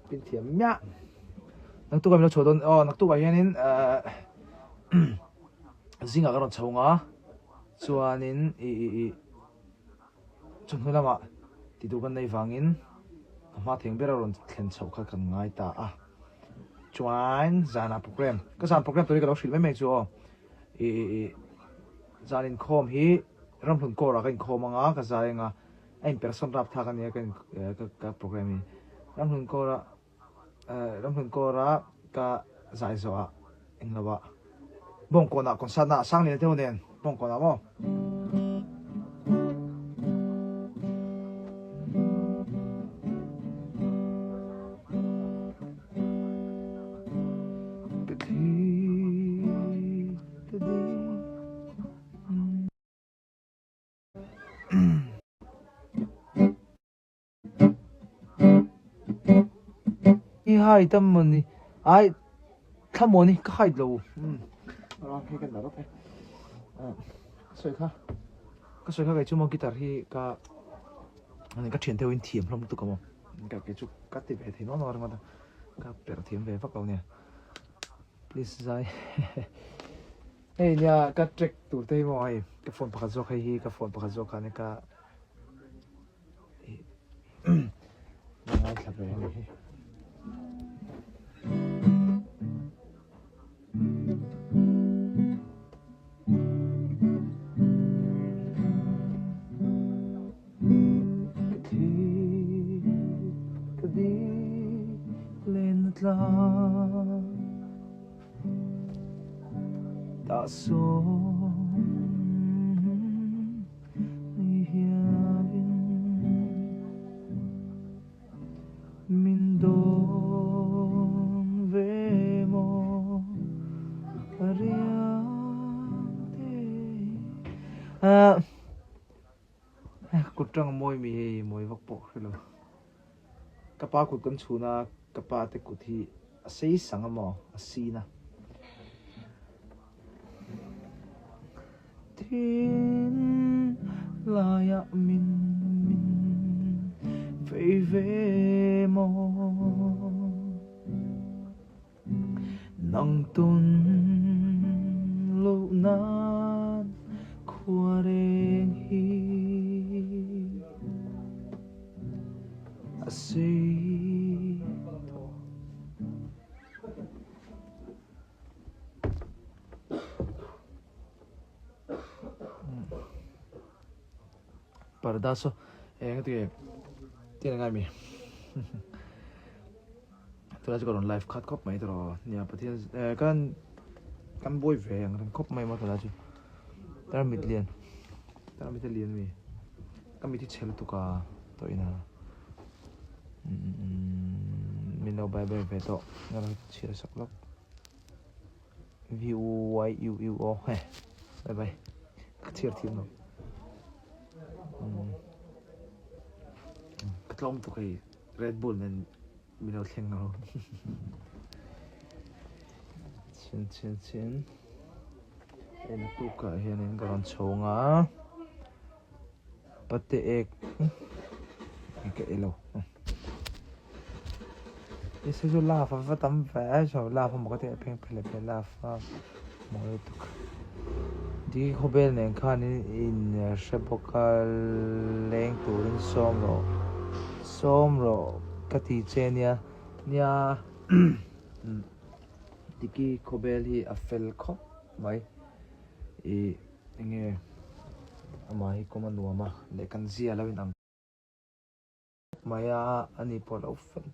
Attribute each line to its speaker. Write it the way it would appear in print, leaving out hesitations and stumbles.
Speaker 1: Pin thiam miah. Naktuk ah min lo chho dawn aw naktuk ah hianin eh zingah ka rawn chho nga chuanin i i i chawhnu lamah ti tur kan nei vangin ka hma theng ber a rawn thlen chhoh kha kan ngai ta a. Chuan zanah program ka zan program tur hi ka lo hrilh mai mai chu aw i i i zan inkhawm hi ramhlun kawrah ka inkhawm anga ka zai anga a in person rap thlak ania ka in ka program hi ramhlun kawra ramhlun kawra ka zai zawh ah englo ah bawngkawn ah concert na ah sanglian te ho nen bawngkawn ah maw. I hide a mawni ai thla mawni ka hide lo umm hei ka nar awk e sawi kha ka sawi kha kei chu maw guitar hi ka ka thian deuhin thiam hlawm lutuk a maw ka kei chu ka ti ve thei nual nual ringawt a ka perh thiam ve vak lo nia please zai. Hei nia ka track tur te hi maw hei ka phone pakhat zawk hei hi ka phone pakhat zawk khan ka ngaithla ve a ni hi. Ka thi ka di len na tlang. Ta sawn ni hialin min dawn ve maw riang te hi. Kut tang mawi mi hei mawi vak pawh hre lo. Ka pa kut kan chhun a, ka pa te kut hi a sei sang a maw? A sin a. Thin laiah min min vei ve maw? Nang tun loh nan khua reng hi a sei tawh. Parda saw eng ati nge ti ngai mi tunah chu ka rawn live khat khawp mai tawh nia pathian eh kan kan buai ve ang reng khawp mai maw tunah chu tarmit lian tarmit a lian mi ka mit hi chhe lutuk a tawh ina min lo bye bye ve tawh ka lo chhiar sak lawk v u y u u o he bye bye ka chhiar thiam lo. Ka tlawm tuk hei Red Bull nen min lo thleng lo. Chin chin chin. En tukah hianin ka rawn chhawng a. Pate ek ka ei lo. Ise chu love a va tam ve so love a maw ka ti a pheng phel phel love a maw lutuk di khawvel nen khan in in hre bawk a leng turin sawm rawh sawm rawh ka ti che nia nia diki khawvel hi a fel khawp mai ih enge amah hi kawm a nuam a leh kan zia lo in ang. Mai a, ani pawh lo fel.